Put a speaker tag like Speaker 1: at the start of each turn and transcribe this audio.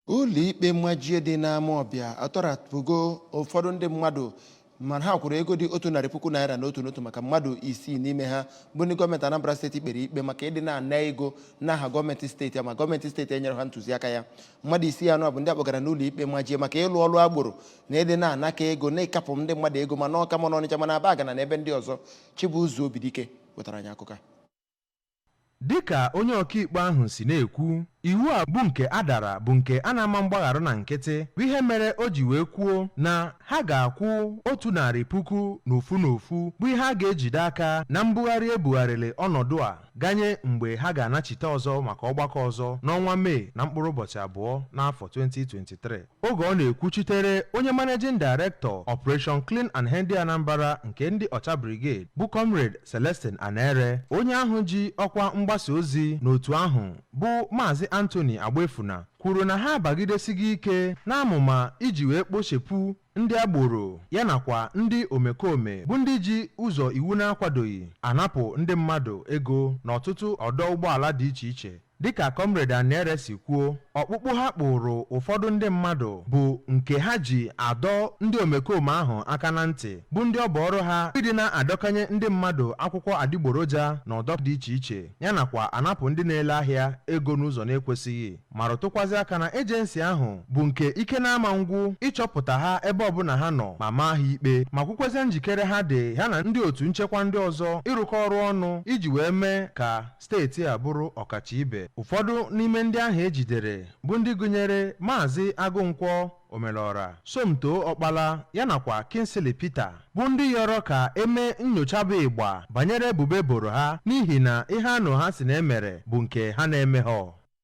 Speaker 1: Ụlọikpe mmajie dị n'Amawbịa atọrapụgo ụfọdụ ndị mmadụ mana ha kwụrụ ego dị ₦100,000 n'otu n'otu maka mmadụ isii n'ime ha bụ ndị gọọmenti Anambra Steeti kpere ikpe maka ịdị na-ana ego n'aha gọọmenti steeti a ma gọọmenti steeti enyere ha ntụziaka ya. Mmadụ isii anụ a bụ ndị akpọgara n'ụlọ ikpe majie maka ịlụ ọlụ agboro na ịdị na-anaka ego na ịkapụ ndị mmadụ ego ma n'Ọka, ma n'Ọnịcha, ma na Abagana na ebe ndị ọzọ. Chibuzo Obidike wetara anyị akụkọ a.
Speaker 2: Dịka onye ọkaikpe ahụ si na-ekwu, iwu a bụ nke a dara bụ nke a na-ama mgbaghara na nkịtị, bụ ihe mere o ji wee kwuo na ha ga-akwụ 100,000 n'ofu n'ofu, bụ ihe a ga-ejide aka na mbugharị ebugharịrị ọnọdụ a ganye mgbe ha ga-anachite ọzọ maka ọgbakọ ọzọ n'ọnwa Mee na mkpụrụ ụbọchị 2 n'afọ 2023. Oge ọ na-ekwuchitere onye Managing Director, Operation Clean and Healthy Anambra nke ndị Ọcha Brigade, bụ Comrade Celestine Anere, onye ahụ ji ọkwa mgbasa ozi n'otu ahụ bụ Maazị Anthony Agbefuna kwuru na ha abagidesighị ike n'amụma iji wee kpochepụ ndị agboro ya nakwa ndị omekome bụ ndị ji ụzọ iwu na-akwadoghị anapụ ndị mmadụ ego n'ọtụtụ ọdọ ụgbọala dị iche iche. Dịka Comrade Anere si kwuo, ọkpụkpụ ha kpụrụ ụfọdụ ndị mmadụ bụ nke ha ji adọ ndị omekome ahụ aka na ntị, bụ ndị ọ bụ ọrụ ha ịdị na-adọkanye ndị mmadụ akwụkwọ adịgboroja n'ọdọ dị iche iche ya nakwa anapụ ndị na-ele ahịa ego n'ụzọ na-ekwesịghị, ma rụtụkwazị aka na agency ahụ bụ nke ike na-ama ngwụ ịchọpụta ha ebe ọbụla ha nọ ma maa ha ikpe, ma kwukwezie njikere ha dị ha na ndị otu nchekwa ndị ọzọ ịrụkọ ọrụ ọnụ iji wee mee ka steeti a bụrụ ọkacha ibe. Ụfọdụ n'ime ndị ahụ ejidere bụ ndị gụnyere Maazị Agụnkwọ Omelora, Somto Ọkpala ya nakwa Kingsley Peter, bụ ndị yọrọ ka emee nyocha bụ ịgba banyere ebubo eboro ha, n'ihi na ihe anụ ha si na emere bụ nke ha na-emeghọ.